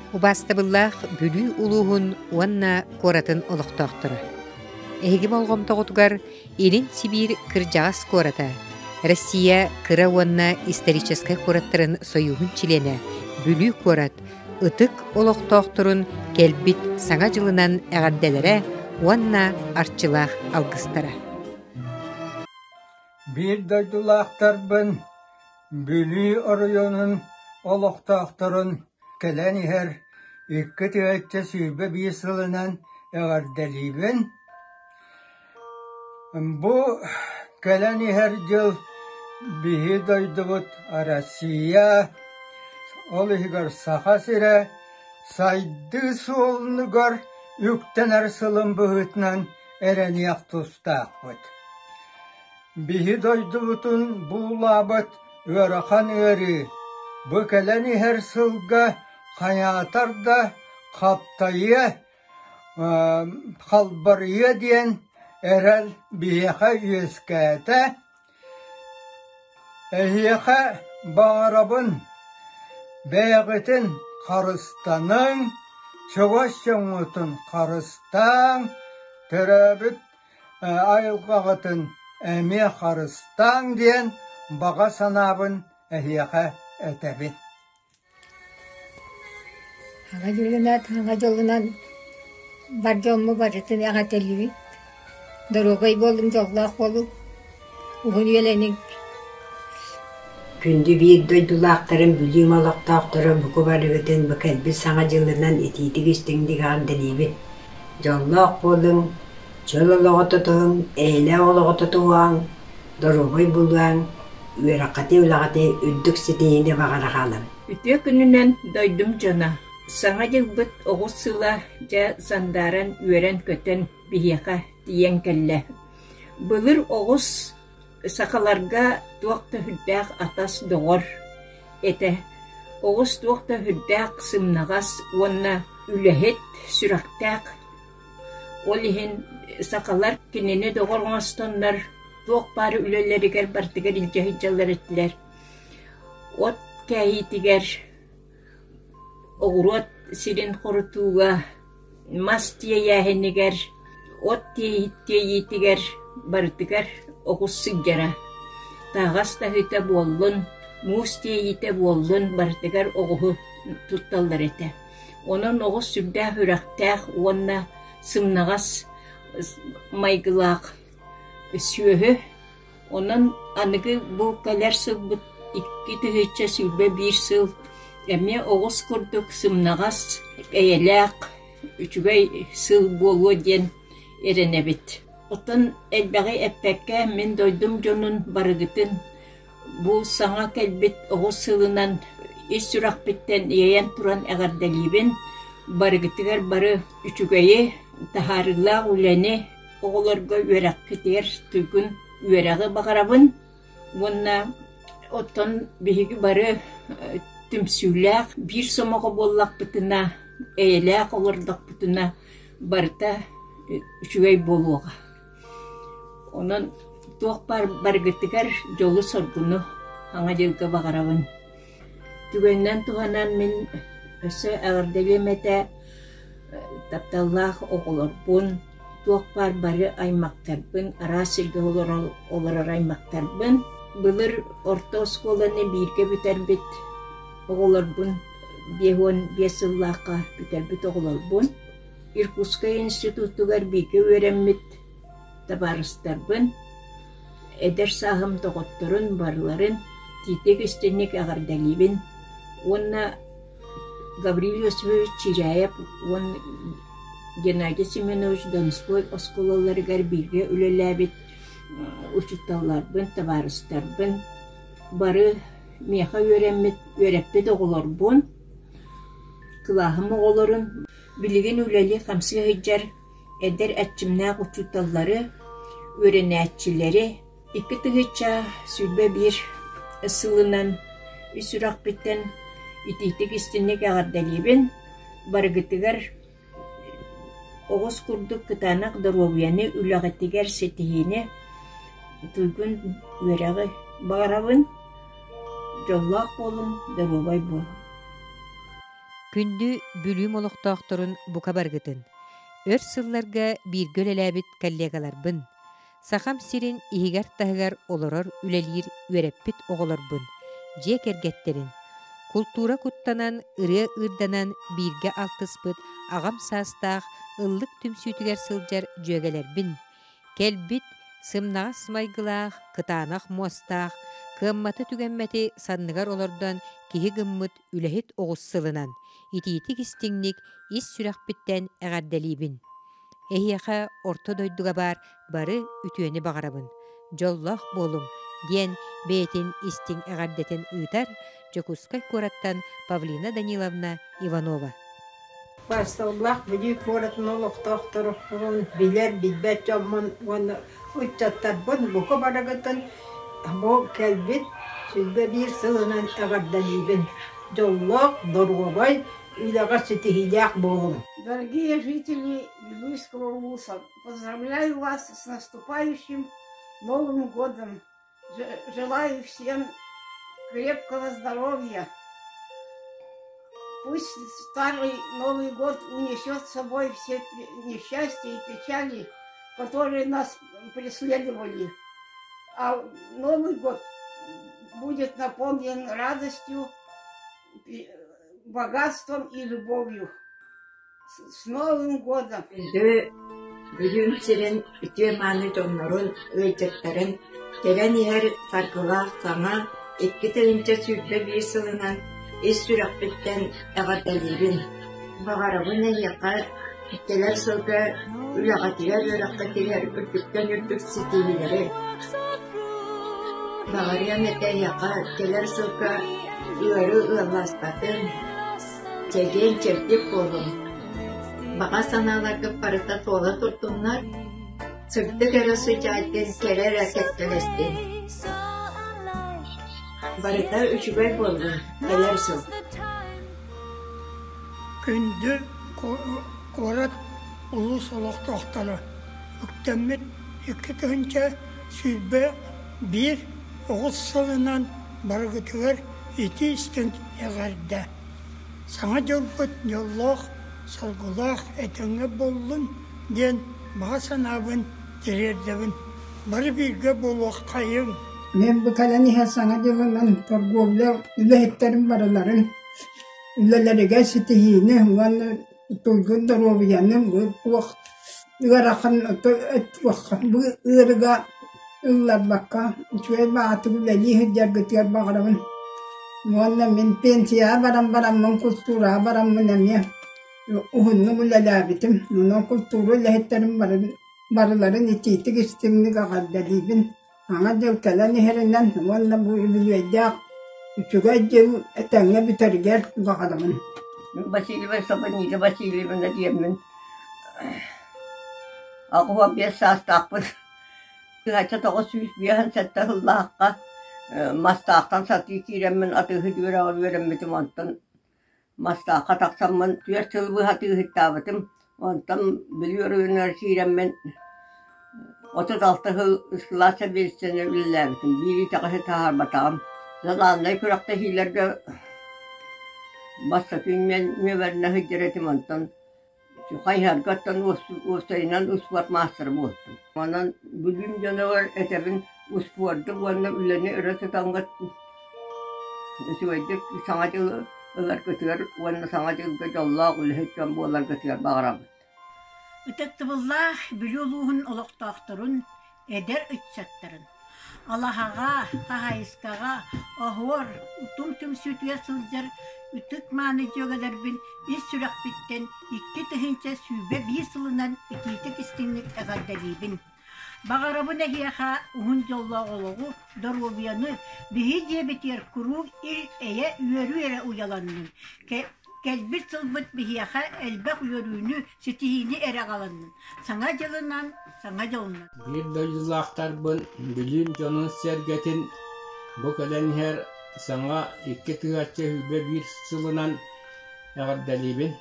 Убаастабыллаах Бүлүү улууһун уонна куоратын олохтоохторо! Эһиги болҕомтоҕутугар Илин Сибиир кырдьаҕас куората, Россия кыра уонна историческай куораттарын сойууһун чилиэнэ Бүлүү куорат ытык олохтоохторун кэлбит Саҥа дьылынан эҕэрдэлэрэ уонна арчылаах алгыстара. Биир дойдулаахтарбын Бүлүү оройуонун олохтоохторун кэлэн иһэр 2021 сылынан эҕэрдэлиибин. Бу кэлэн иһэр дьыл биһи дойдубут Россия, ол иһигэр Саха сирэ сайдыы суолугар үктэнэр сылын быһыытынан эрэниэх тустаахпыт. Биһи дойдубутун буулаабыт ыарахан ыарыы бу кэлэн иһэр сылга хайаатар да хаптайыа, халбарыйыа диэн эрэл биһиэхэ үөскээтэ. Эһиэхэ баҕарабын бэйэҕитин харыстаныҥ, чугас дьоҥҥутун харыстааҥ, төрөөбүт айылҕаҕытын эмиэ харыстааҥ диэн баҕа санаабын эһиэхэ этэбин. Саҥа дьылынан, саҥа дьолунан бар дьомму барытын эҕэрдэлиибин. Доруобай буолуҥ, дьоллоох буолуҥ, уһун үйэлэниҥ. Күндү биир дойдулаахтарым, Бүлүүм олохтоохторо бука барыгытын бу кэлбит Саҥа дьылынан итиитик-истиҥник эҕэрдэлиибин. Дьоллоох буолуҥ, чөл олоҕу тутуһуҥ, эйэлээх олоҕу тутуһуоҥ, доруобай буолуоҥ, үөрэххитин-үлэҕитин үрдүк ситиһиини баҕара хаалабын. Үтүө күнүнэн дойдум дьоно! Саҥа дьылбыт оҕус сыла дьэ сандааран үөрэн-көтөн биһиэхэ тиийэн кэллэ. Былыр оҕус сахаларга туох да сүрдээх атас-доҕор этэ. Оҕус туох да сүрдээх сымнаҕас уонна үлэһит, сүрэхтээх. Ол иһин сахалар кинини доҕор оҥостоннор туох баар үлэлэригэр барытыгар илдьэ сылдьаллар этилэр. От кээһиитигэр, оҕуруот сирин хорутууга Мас тиэйээһинигэр, от тиэйиитигэр барытыгар оҕус сылдьара. Таһаҕас таһыыта буоллун, муус тиэйиитэ буоллун барытыгар оҕуһу тутталлар этэ. Онон оҕус сүрдээх үрэхтээх уонна сымнаҕас майгылаах сүөһү. Онон аныгы бу кэлэр сылбыт 2021 сыл эмиэ оҕус курдук сымнаҕас, эйэлээх, үчүгэй сыл буолуо диэн эрэнэбит. Оттон элбэҕи эппэккэ, мин дойдум дьонун барыгытын бу саҥа кэлбит оҕус сылынан ис сүрэхпиттэн иэйэн туран эҕэрдэлиибин. Барыгытыгар бары үчүгэйи, таһаарыылаах үлэни, Оҕолорго үөрэххитигэр туйгун үөрэҕи баҕарабын уонна оттон биһиги бары түмсүүлээх биир сомоҕо буоллахпытына, эйэлээх олордохпутуна барыта үчүгэй буолуоҕа. Онон туох баар барыгытыгар дьолу-соргуну Саҥа дьылга баҕарабын. Түгэнинэн туһанан мин өссө эҕэрдэлиэм этэ тапталлаах оҕолорбун, туох баар бары аймахтарбын, араас сиргэ олорор аймахтарбын. Былыр орто оскуоланы бииргэ бүтэрбит оҕолорбун, 55 сыллаахха бүтэрбит оҕолорбун, Иркутскай институтугар бииргэ үөрэммит табаарыстарбын, эдэр сааһым доҕотторун барыларын итиитик-истиҥник эҕэрдэлиибин уонна Гаврил Иосифович Чиряев уонна Геннадий Семенович Донской оскуолаларыгар бииргэ үлэлээбит учууталларбын, табаарыстарбын, бары миэхэ үөрэммит, үөрэппит оҕолорбун, кылааһым оҕолорун билигин үлэлии-хамсыы сылдьар эдэр эрчимнээх учууталлары, үөрэнээччилэри 2021 сылынан ис сүрэхпиттэн итиитик-истиҥник эҕэрдэлиибин, барыгытыгар оҕус курдук кытаанах доруобуйаны, үлэҕитигэр ситиһиини, туйгун үөрэҕи баҕарабын, дьоллоох буолуҥ, доруобай буолуҥ. Күндү Бүлүүм олохтоохторун бука барыгытын, өр сылларга бииргэ үлэлээбит коллегаларбын, Сахам сирин иһигэр-таһыгар олорор үлэлиир үөрэппит оҕолорбун, дьиэ кэргэттэрин, култуура куттанан, ырыа ыырданан бииргэ алтыспыт аҕам саастаах ыллык түмсүүтүгэр сылдьар дьүөгэлэрбин, кэлбит сымнаҕас майгылаах, кытаанах муостаах, кыамматы-түгэммэти санныгар олордон киһи гыммыт үлэһит оҕус сылынан итиитик-истиҥник ис сүрэхпиттэн эҕэрдэлиибин! Эһиэхэ орто дойдуга баар бары үтүөнү баҕарабын, дьоллоох буолуҥ, диэн бэйэтин истиҥ эҕэрдэтин ыытар Дьокуускай куораттан Павлина Даниловна Иванова. Басталлаах Бүлүү куоратын олохтоохторун билэр, билбэт дьоммун уонна ыччаттарбын бука барыгытын бу кэлбит 101 сылынан эҕэрдэлиибин. Дьоллоох, доруобай, үлэҕэ ситиһиилээх буолуҥ. Дорогие жители Вилюйского улуса, поздравляю вас с наступающим Новым годом! Желаю всем крепкого здоровья. Пусть старый Новый год унесет с собой все несчастья и печали, которые нас преследовали. А Новый год будет наполнен радостью, богатством и любовью. С Новым годом! Күндү Бүлүүм сирин үтүө-мааны дьоннорун, ыалдьыттарын кэлэн иһэр саргылаах саҥа 2021 сылынан ис сүрэхпиттэн эҕэрдэлиибин! Баҕарабын эһиэхэ кэлэр сылга үлэҕитигэр, үөрэххитигэр үрдүктэн үрдүк ситиһиилэри! Баҕарыам этэ эһиэхэ кэлэр сылга ыары ыалласпатын, Чэгиэн-чэбдик буолуҥ, баҕа санааларгыт барыта туола турдуннар, сырдык эрэ сыдьаайдын, кэрэ эрэ кэккэлэстин. Барыта үчүгэй буоллун, кэлэр сыл. Күндү куорат улуус олохтоохторо, үктэммит 2021 оҕус сылынан барыгытыгар итии-истиҥ эҕэрдэ! Саҥа дьылбыт дьоллоох, соргулаах этэҥҥэ буоллун диэн баҕа санаабын тириэрдэбин. Бары бииргэ буолуоххайыҥ! Мин бу кэлэн иһэр Саҥа дьылынан торговля үлэһиттэрин барыларын үлэлэригэр ситиһиини уонна туйгун доруобуйаны туох ыарахан бу ыарыыга ылларбакка үчүгэй баҕатык үлэлии сылдьаргытыгар баҕарабын уонна мин пенсияҕа баран бараммын култуураҕа бараммын эмиэ уһуннук үлэлээбитим онон култуура үлэһиттэрин барыларын итиитик истиҥник эҕэрдэлиибин Саҥа дьыл кэлэн иһэринэн уонна бу үбүлүөйдээх үчүгэй дьыл этэҥҥэ бүтэригэр баҕарабын. Васильева Сабанина Васильевна диэммин 85 саастаахпын. 1997 сыллаахха Мастаахтан сатыы киирэммин атыыһыт үөрэҕэр үөрэммитим онтон Мастаахха тахсаммын түөрт сыл быһа атыыһыттаабытым. Онтон Бүлүү оройуонугар киирэммин 36 сыл ыскылаат сэбиэдиссэйинэн үлэлээбитим. Биир итэҕэһи таһаарбатаҕым. Зональнай күрэхтэһиилэргэ бастакы нүөмэринэн сылдьар этим. Онтон Хайыһарга оттон уопсайынан успуорт маастара буолтум. Онон Бүлүүм дьонугар этэбин успуорду уонна үлэни өрө тутаҥҥыт үчүгэйдик Саҥа дьылы ыларгытыгар уонна Саҥа дьылга дьоллоох үлэһит дьон буоларгытыгар баҕарабыт. Ытыктабыллаах Бүлүү улууһун олохтоохторун эдэр ыччаттарын Алаһаҕа, хаһаайыскаҕа, оһуор, утум түмсүүтүгэр сылдьар ытык-мааны дьүөгэлэрбин ис сүрэхпиттэн 2021 сылынан итиитик-истиҥник эҕэрдэлиибин! Баҕарабын эһиэхэ уһун дьоллоох олоҕу, доруобуйаны, биһи дьиэбитигэр куруук ил-эйэ, үөрүү эрэ уйаланнын! Кэлбит сылбыт биһиэхэ элбэх үөрүүнү, ситиһиини эрэ аҕаланнын. Саҥа дьылынан, саҥа дьолунан. Биир дойдулаахтарбын Бүлүүм дьонун-сэргэтин бу кэлэн иһэр саҥа 2021 сылынан эҕэрдэлиибин.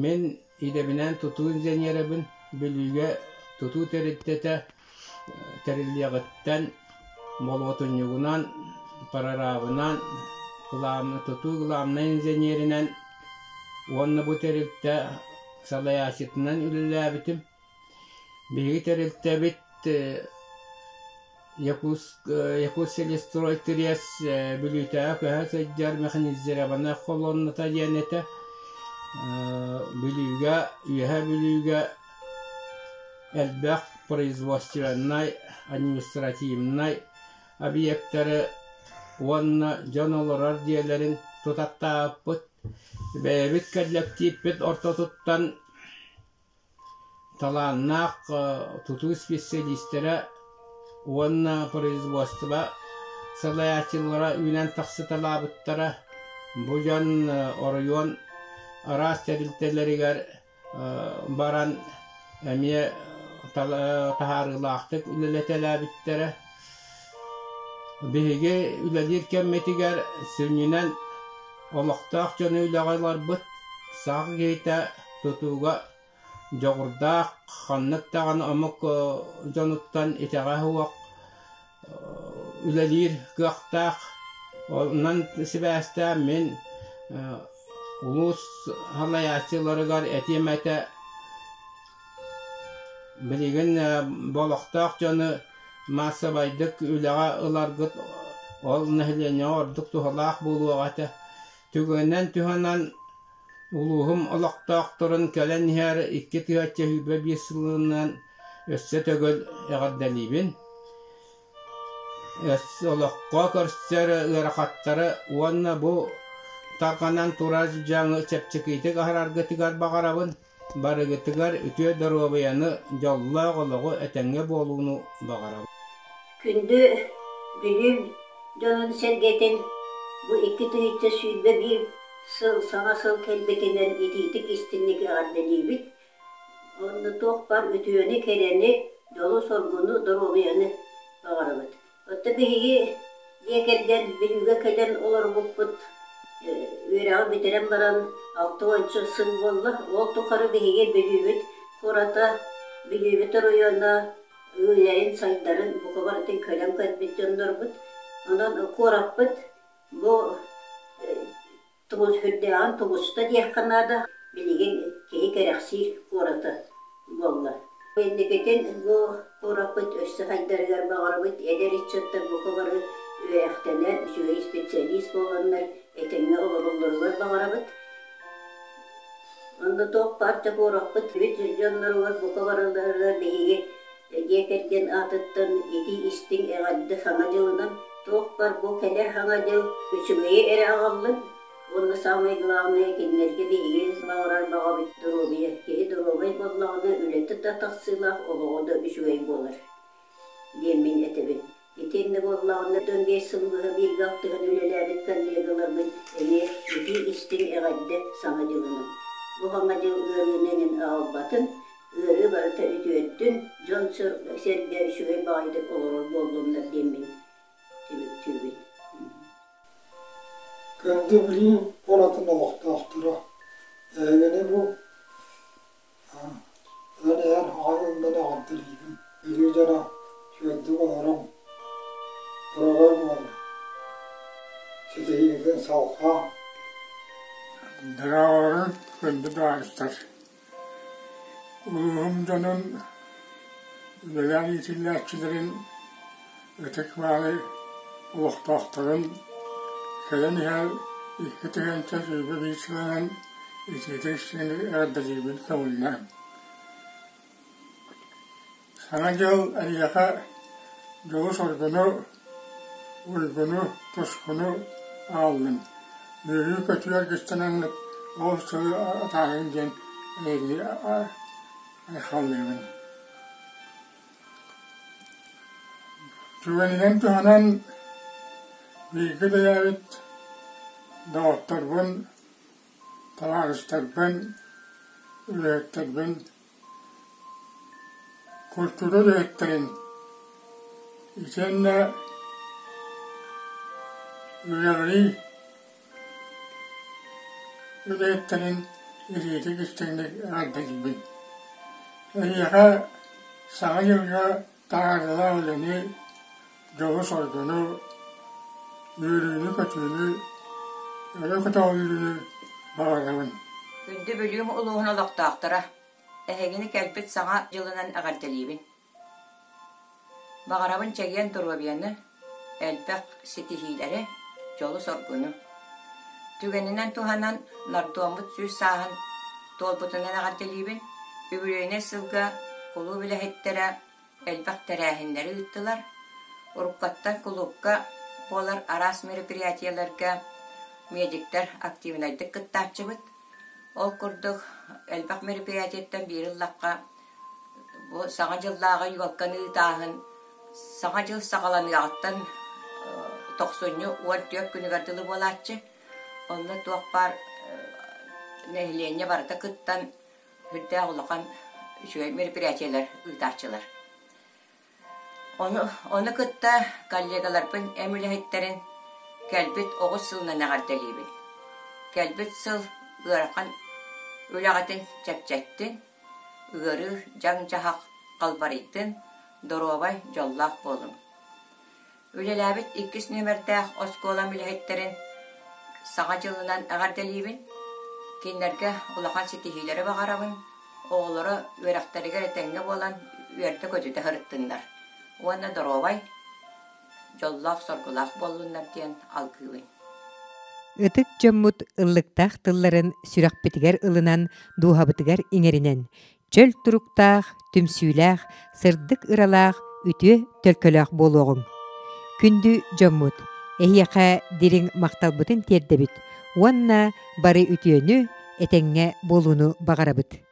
Мин идэбинэн тутуу инженерэбин, Бүлүүгэ тутуу тэрилтэтэ тэриллиэҕиттэн болуотунньугунан, прорабынан, тутуу главнай инженеринэн уонна бу тэрилтэ салайааччытынан үлэлээбитим. Биһиги тэрилтэбит Якутсельстрой Трест Бүлүүтээҕи көһө сылдьар механизированнай колонната диэн этэ. Бүлүүгэ, Үөһээ Бүлүүгэ элбэх производственнай, административнай объектары уонна дьон олорор дьиэлэрин тутаттаабыппыт. Бэйэбит кэллэктииппит ортотуттан Талааннаах тутуу специалистара уонна производство салайааччылара үүнэн тахсыталаабыттара. Бу дьон оройуон араас тэрилтэлэригэр баран эмиэ таһаарыылаахтык үлэлэтэлээбиттэрэ. Биһиги үлэлиир кэммитигэр сүнньүнэн олохтоох дьону үлэҕэ ыларбыт, саха киһитэ тутууга дьоҕурдаах, ханнык даҕаны омук дьонуттан итэҕэһэ суох үлэлиир кыахтаах. Онон сибээстээн мин улуус салайааччыларыгар этиэм этэ, билигин олохтоох дьону маассабайдык үлэҕэ ыларгыт ол нэһилиэнньэҕэ ордук туһалаах буолуоҕа этэ. Түгэнинэн туһанан улууһум олохтоохторун кэлэн иһэр 2021 сылынан өссө төгүл эҕэрдэлиибин. Олоххо көрсөр ыарахаттары уонна бу тарҕанан турар дьаҥы чэпчэкитик аһараргытыгар баҕарабын. Барыгытыгар үтүө доруобуйаны, дьоллоох олоҕу, этэҥҥэ буолууну баҕарабын. Күндү Бүлүүм дьонун-сэргэтин бу 2021 сыл саҥа сыл кэлбитинэн итиитик-истинник эҕэрдэлиибит. Онно туох баар үтүөнү-кэрэни, дьолу-соргуну, доруобуйаны баҕарабыт. Оттон биһиги дьиэ кэргэн Бүлүүгэ кэлэн олорбуппут үөрэҕи бүтэрэн баран 60 сыл буолла. Ол тухары биһиги Бүлүүбүт куората, Бүлүүбүт оройуона үүнэрин, сайдарын бука барытын көрөн көрбүт дьоннорбут. Онон куораппыт бу Сүрдээҕин тубуста диэххэ наада, билигин киһи кэрэхсиир куората буолла. Инникитин бу куораппыт өссө сайдарыгар баҕарабыт, эдэр ыччаттар бука бары үөрэхтэнэн, үчүгэй специалист буоланнар этэҥҥэ олороллоругар баҕарабыт. Онно туох баар дьэ куораппыт дьонноругар бука барыларыгар биһиги Дьиэ кэргэн аатыттан итии-истиҥ эҕэрдэ Саҥа дьылынан туох бар бу кэлэр Саҥа дьыл үчүгэйи эрэ аҕаллын уонна самое главное кинилэргэ биһиги баҕарар баҕабыт доруобуйа. Киһи доруобай буоллаҕына үлэтэ да тахсыылаах, олоҕо да үчүгэй буолар диэммин этэбин. Итиннэ буоллаҕына 15 сыл быһа бииргэ алтыһан үлэлээбит коллегаларбын эмиэ итии-истиҥ эҕэрдэ Саҥа дьылынан. Бу Саҥа дьыл ыарыыны эҥин аҕалбатын, ыарыы барыта үтүөрдүн, дьон-сэргэ үчүгэй баҕайытык олорор буоллуннар диэммин түмүктүүбүн. Күндү Бүлүү куоратын олохтоохторо, эһигини бу Эн иһэр аҕай ыллан эҕэрдэлиибин, Бүлүү дьоно үчүгэйдик олоруҥ, доруобай буолуҥ, ситиһиигитин салҕааҥ. Дорооболорун күндү табаарыстар! Улууһум дьонун үлэлээх иитиллээччилэрин ытык-мааны олохтоохторун кэлэн иһэр 2021 сылынан итиитик истиҥник эҕэрдэлиибин көҥүллээҥ. Саҥа дьыл эйиэхэ дьолу-соргуну, уйгуну, тускуну аҕаллын. Үөрүү-көтүү аргыстанаҥҥыт ол сылы атаарыҥ диэн эйигини айхаллыыбын. Түгэнинэн туһанан бииргэ үлэлээбит доҕотторбун, табаарыстарбын, үлэһиттэрбин культура үлэһиттэрин итиэннэ үөрэҕирии үлэһиттэрин илиитик истиҥник эҕэрдэлиибин. Эһиэхэ Саҥа дьылга таһаарыылаах үлэни, дьолу-соргуну, үөрүүнү-көтүүнү, өрө көтөҕүллүүнү баҕарабын. Күндү Бүлүүм улууһун олохтоохторо, эһигини кэлбит Саҥа дьылынан эҕэрдэлиибин. Баҕарабын чэгиэн доруобуйаны, элбэх ситиһиилэри, дьолу-соргуну. Түгэнинэн туһанан нордуоммут сүүс сааһын туолбутунан эҕэрдэлиибин. Үбүлүөйүнэй сылга кулууп үлэһиттэрэ элбэх тэрээһиннэри ыыттылар. Уруккаттан кулуупка буолар араас мероприятиеларга медиктэр активнайдык кыттааччыбыт. Ол курдук элбэх мероприятиеттан биири ыллахха, бу Саҥа дьыллааҕы елканы ыытааһын Саҥа дьыл саҕаланыаҕыттан тохсунньу 14 күнүгэр дылы буолааччы. Онно туох баар нэһилиэнньэ барыта кыттан сүрдээх улахан үчүгэй мероприятиелар ыытааччылар. Ону, ону кытта коллегаларбын эм үлэһиттэрин кэлбит оҕус сылынан эҕэрдэлиибин. Кэлбит сыл ыарахан үлэҕитин чэпчэттин, ыарыы, дьаҥ-дьаһах халбарыйдын, доруобай, дьоллоох буолуҥ. Үлэлээбит иккис нүөмэрдээх оскуолам үлэһиттэрин Саҥа дьылынан эҕэрдэлиибин. Кинилэргэ улахан ситиһиилэри баҕарабын, оҕолоро үөрэхтэригэр этэҥҥэ буолан үөрдэ-көтүтэ сырыттыннар уонна доруобай, дьоллоох-соргулаах буоллуннар диэн алгыыбын. Ытык дьоммут ыллыктаах тылларын сүрэхпитигэр ылынан, дууһабытыгар иҥэринэн, чөл туруктаах, түмсүүлээх, сырдык ыралаах, үтүө төлкөлөөх буолуоҕуҥ. Күндү дьоммут, эһиэхэ дириҥ махталбытын тиэрдэбит уонна бары үтүөнү, этэҥҥэ буолууну баҕарабыт.